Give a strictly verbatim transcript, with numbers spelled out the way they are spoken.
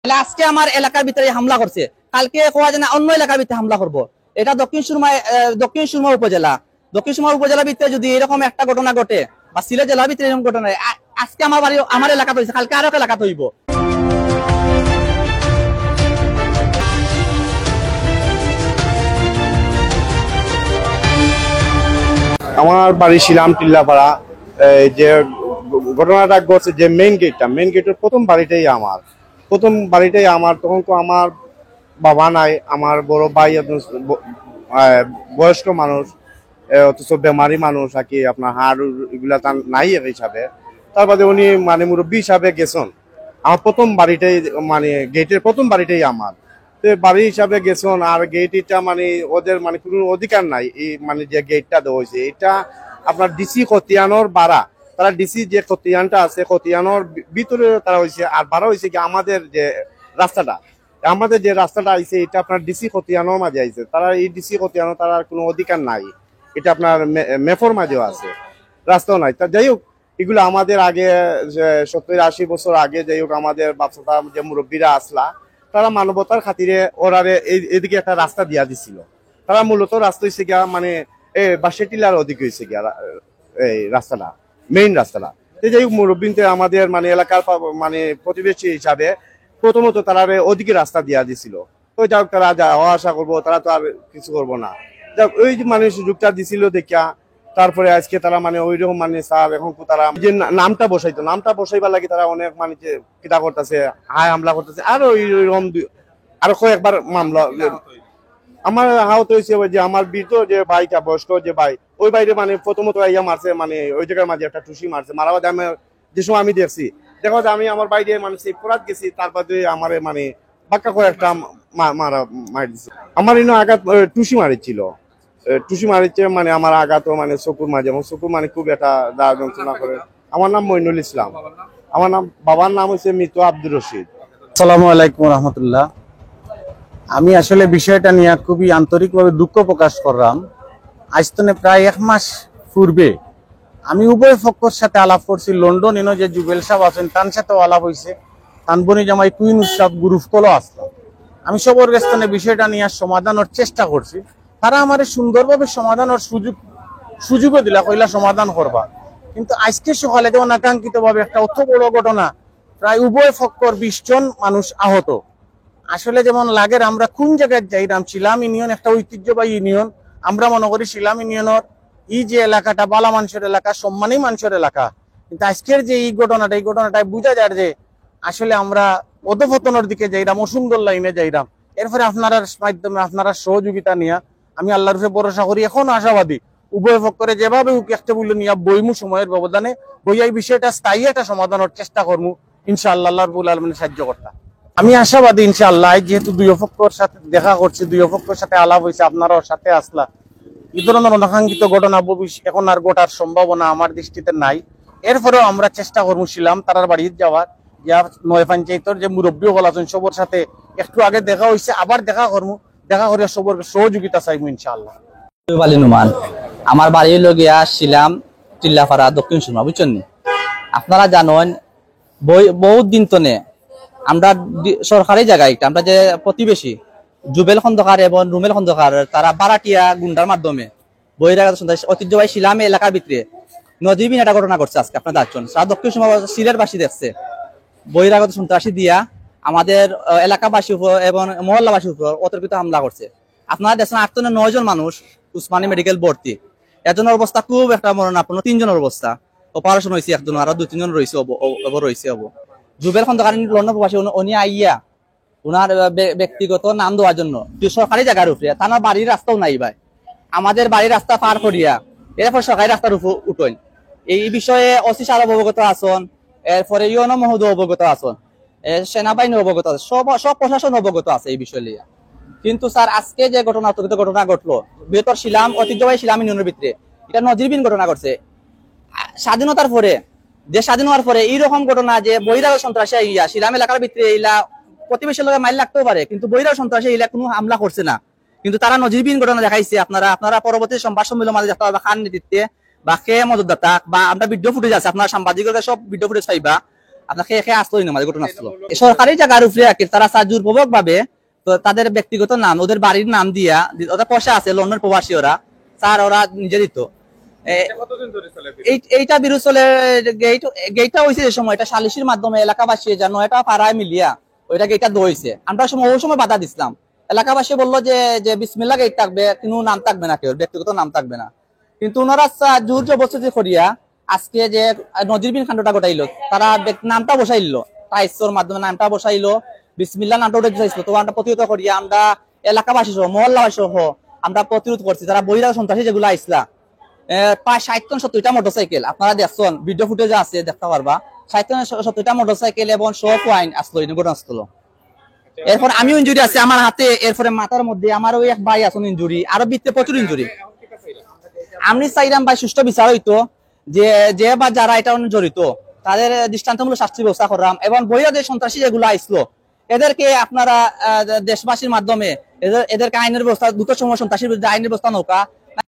তাহলে আজকে আমার এলাকার ভিতরে হামলা করছে, কালকে কওয়া যায় না অন্য এলাকার ভিতরে হামলা করব। এটা দক্ষিণ সুরমা, আহ, দক্ষিণ সুরমা উপজেলা, দক্ষিণ সুরমা উপজেলার ভিতরে যদি এরকম একটা ঘটনা ঘটে বা সিলেট জেলার ভিতরে এরকম ঘটনা, আ-, আজকে আমার বাড়ি, আমার এলাকাত হইছে, কালকে আরো এক এলাকাত হইব। আমার বাড়ি শিলাম টিল্লাপাড়া। এই যে ঘটনাটা ঘটছে, যে মেইন গেটটা, মেইন গেটের প্রথম বাড়িটাই আমার। প্রথম বাড়িটাই আমার। তখন তো আমার বাবা নাই, আমার বড় ভাই একজন ব-, আহ, বয়স্ক মানুষ, এ, অথচ বেমারি মানুষ আর কি, আপনার হাড় এগুলা তার নাই এক হিসাবে। তার বাদে উনি মানে মুরব্বী হিসাবে গেছেন। আমার প্রথম বাড়িটাই, মানে গেটের প্রথম বাড়িটাই আমার। তো বাড়ি হিসাবে গেছেন, আর গেট এটা মানে ওদের মানে কোনো অধিকার নাই। এই মানে যে গেটটা দেওয়া হয়েছে, এটা আপনার ডিসি খতিয়ানোর বাড়া, তারা ডিসি যে খতিয়ানটা আছে, খতিয়ানোর ভি-, ভিতরে তারা হয়েছে, আর বাড়া হয়েছে কি আমাদের যে রাস্তাটা, আমাদের যে রাস্তাটা আইছে, এটা আপনার ডিসি খতিয়ানোর মাঝে আইছে। তারা এই ডিসি খতিয়ানো তারা কোনো অধিকার নাই, এটা আপনার মে-, ম্যাপের মাঝেও আছে, রাস্তাও নাই। তা যাই হোক, এগুলো আমাদের আগে, যে সত্তর আশি বছর আগে, যাই হোক, আমাদের বাপসাতা যে মুরব্বীরা আসলা, তারা মানবতার খাতিরে ওরারে এই, এদিকে একটা রাস্তা দিয়া দিছিল। তারা মূলত রাস্তা হইছে গিয়া মানে এ বাঁশেটিলার ওদিকে হইছে গিয়া রা-, এই রাস্তাটা, মেইন রাস্তাটা। তো যাই হোক, মুরব্বীতে আমাদের মানে এলাকার পা-, মানে প্রতিবেশী হিসাবে প্রথমত তারারে ওদিকে রাস্তা দিয়া দিছিল। ওই যাক, তারা যাওয়া আসা করবো, তারা তো আর কিছু করবো না। যাক, ওই যে মানে সুযোগটা দিছিল দেখিয়া, তারপরে আজকে তারা মানে ওই রকম মানে স্যার এখন কো তারা যে না-, নামটা বসাইতো, নামটা বসাইবার লাগি তারা অনেক মানে যে কিতা করতেছে, হায় হামলা করতেছে, আর ওই ওই রকম দুই-, আরো কয়েকবার মামলা। আমার আহত হয়েছে ওই যে আমার বৃদ্ধ যে ভাইটা, বয়স্ক যে ভাই, ওই বাইরে মানে প্রথমত আইয়া মারছে, মানে ওই জায়গার মাঝে একটা টুসি মারছে, মারা বাদে আমি যে সময় আমি দেখছি, দেখো যে আমি আমার বাইরে মানে সেই ফোরাত গেছি, তারপরে আমারে মানে বাক্কা করে একটা মা-, মারা মারি দিছে। আমার ইনো আঘাত, এ, টুসি মারিছিল। এ, টুসি মারিছে মানে আমার আঘাতও মানে চকুর মাঝে, এবং চকুর মানে খুব একটা দা যন্ত্রণা করে। আমার নাম মইনুল ইসলাম। আমার নাম, বাবার নাম হচ্ছে মৃত আব্দুর রশিদ। আসসালামু আলাইকুম রহমতুল্লাহ। আমি আসলে বিষয়টা নিয়ে খুবই আন্তরিকভাবে দুঃখ প্রকাশ করলাম। আজ তনে প্রায় এক মাস পূর্বে আমি উভয় পক্ষর সাথে আলাপ করছি। লন্ডন ইনো যে জুবেল সাহেব আছেন, তার সাথেও আলাপ হয়েছে, তান বনি জামাই কুইন উৎসব গ্রুপ কলও আসলো। আমি সবর গেছ তনে বিষয়টা নিয়ে সমাধানের চেষ্টা করছি। তারা আমারে সুন্দরভাবে সমাধানের সুযোগ সুযোগও দিলা, কইলা সমাধান করবা। কিন্তু আজকে সকালে যে অনাকাঙ্ক্ষিতভাবে একটা অত বড় ঘটনা, প্রায় উভয় পক্ষর বিশ জন মানুষ আহত। আসলে যেমন লাগের আমরা কোন জায়গায় যাইরাম, শিলাম ইউনিয়ন একটা ঐতিহ্যবাহী ইউনিয়ন, আমরা মনে করি শিলাম ইউনিয়নের এই যে এলাকাটা বালা মানুষের এলাকা, সম্মানী মানুষের এলাকা, কিন্তু আজকের যে এই ঘটনাটা, এই ঘটনাটায় বুঝা যায় যে আসলে আমরা অধপতনের দিকে যাইরাম, অসুন্দর লাইনে যাইরাম। এরপরে আপনারার মাধ্যমে, আপনারার সহযোগিতা নিয়ে আমি আল্লাহর উপরে ভরসা করি, এখনো আশাবাদী। উভয় পক্ষরে যেভাবে হোক একটা বলে নিয়ে বইমু সময়ের ব্যবধানে, বইয়া এই বিষয়টা স্থায়ী একটা সমাধানের চেষ্টা করমু ইনশাআল্লাহ, আল্লাহ রাব্বুল আলামিনের সাহায্য করতা। আমি আশাবাদী ইনশাআল্লাহ, যেহেতু দুই পক্ষর সাথে দেখা করছি, দুই পক্ষর সাথে আলাপ হয়েছে, আপনারাও সাথে আসলা, এই ধরনের অনাকাঙ্ক্ষিত ঘটনা ভবিষ্যৎ এখন আর ঘটার সম্ভাবনা আমার দৃষ্টিতে নাই। এরপরেও আমরা চেষ্টা করমু শিলাম তারার বাড়িত যাওয়ার, গিয়া নয় পঞ্চায়েতর যে মুরব্বী হকল আছেন সবর সাথে একটু আগে দেখা হয়েছে, আবার দেখা করমু, দেখা করিয়া সবর সহযোগিতা চাইমু ইনশাআল্লাহ। আলী নুমান, আমার বাড়ি হইল গিয়া শিলাম টিল্লাপাড়া দক্ষিণ সুরমা, বুঝছেন নি? আপনারা জানেন, বই-, বহুত দিন তনে আমরা ডি-, সরকারি জায়গা একটা, আমরা যে প্রতিবেশী জুবেল খন্দকার এবং রুমেল খন্দকার, তারা বারাটিয়া গুন্ডার মাধ্যমে বহিরাগত সন্ত্রাসী ঐতিহ্যবাহী শিলামে এলাকার ভিতরে নজিরবিহীন একটা ঘটনা ঘটছে আজকে। আপনারা দেখছেন, সারা দক্ষিণ সুরমা সিলেটবাসী দেখছে, বহিরাগত সন্ত্রাসী দিয়া আমাদের, আহ, এলাকাবাসীর উপর এবং মহল্লাবাসীর উপর অতর্কিত হামলা করছে। আপনারা দেখছেন, আট তনে নয় জন মানুষ উসমানী মেডিকেল ভর্তি, একজনের অবস্থা খুব একটা মরণাপন্ন, তিনজনের অবস্থা অপারেশন হয়েছে একজন, আরো দুই তিনজন রয়েছে অব-, অব-, অব-, রয়েছে অব। জুবেল খন্দকার লন্ডন প্রবাসী, উনি, উনি আইয়া ওনার, আহ, ব্য-, ব্যক্তিগত নাম দেওয়ার জন্য যে সরকারি জায়গার উপরে, তার বাড়ির রাস্তাও নাই ভাই, আমাদের বাড়ির রাস্তা পার করিয়া এরপর সরকারি রাস্তার উপর উঠইন। এই বিষয়ে ওসি সাহেব অবগত আছেন, এরপরে ইউএনও মহোদয় অবগত আছেন, এ, সেনাবাহিনী অবগত আছে, সব, সব প্রশাসন অবগত আছে এই বিষয় নিয়ে। কিন্তু স্যার, আজকে যে ঘটনা, তর্কিত ঘটনা ঘটলো, বৃহত্তর শিলাম, ঐতিহ্যবাহী শিলাম ইউনিয়নের ভিতরে, এটা নজিরবিহীন ঘটনা ঘটছে। আ, স্বাধীনতার পরে, দেশ স্বাধীন হওয়ার পরে এইরকম ঘটনা যে বহিরাগত সন্ত্রাসী আইয়া শিলাম এলাকার ভিতরে এইলা প্রতিবেশীর লগে মাইল লাগতেও পারে, কিন্তু বহিরাগত সন্ত্রাসী এইলা কোনো হামলা করছে না। কিন্তু তারা নজিরবিহীন ঘটনা দেখাইছে। আপনারা, আপনারা পরবর্তী সংবাদ সম্মেলন মাঝে দেখতে পারবা কার নেতৃত্বে বা কে মদতদাতা, বা আমরা ভিডিও ফুটেজ আছে, আপনারা সাংবাদিকদের সব ভিডিও ফুটেজ পাইবা। আপনার খে খে আসলো ইনো মাঝে ঘটনা আসলো। এই সরকারি জায়গার উপরে আর কি, তারা স্যার জোরপূর্বক ভাবে তো তাদের ব্যক্তিগত নাম, ওদের বাড়ির নাম দিয়া দি-, ওদের পয়সা আছে, লন্ডন প্রবাসী ওরা, স্যার ওরা নিজে দিত। এ, কতদিন ধরে চলে? এই এইটা বিরোধ চলে। গেট গেটটা হয়েছে যে সময়, এটা সালিশির মাধ্যমে এলাকাবাসী যা নয়টা পাড়ায় মিলিয়া ওইটা গেটটা দইছে। আমরা সময় ওই সময় বাধা দিছিলাম। এলাকাবাসী বললো যে যে বিসমিল্লা গেট থাকবে, কোনো নাম থাকবে না, কেউ ব্যক্তিগত নাম থাকবে না। কিন্তু ওনারা সা- জোর জবরদস্তি করিয়া আজকে যে নজিরবিহীন কাণ্ডটা ঘটাইলো, তারা ব্যক্তি নামটা বসাইলো, টাইসর মাধ্যমে নামটা বসাইলো, বিসমিল্লা নামটা উঠে দিছিল। তো আমরা প্রতিহত করিয়া আমরা এলাকাবাসী সহ মহল্লাবাসী সহ আমরা প্রতিরোধ করছি। তারা বহিরাগ সন্ত্রাসী যেগুলো আইসলা, এ, প্রায় ষাট জন সত্তরটা মোটরসাইকেল, আপনারা দেখছেন, ভিডিও ফুটেজ আছে, দেখতে পারবা। ষাট জন সত্তরটা মোটরসাইকেল এবং সব ওয়াইন আসলো এই ঘটনাস্থল। এরপর আমিও ইনজুরি আছে আমার হাতে, এরপরে মাথার মধ্যে, আমার ওই এক ভাই আছেন ইনজুরি, আরো ভিতরে প্রচুর ইনজুরি। আমি চাইলাম ভাই সুষ্ঠু বিচার হইতো, যে যে বা যারা এটা জড়িত তাদের দৃষ্টান্তমূলক শাস্তি ব্যবস্থা করলাম, এবং বহিরাগ সন্ত্রাসী যেগুলো আইসলো এদেরকে আপনারা আহ, দেশবাসীর মাধ্যমে এদের এদেরকে আইনের ব্যবস্থা, দ্রুত সময় সন্ত্রাসীর বিরুদ্ধে আইনের ব্যবস্থা নৌকা,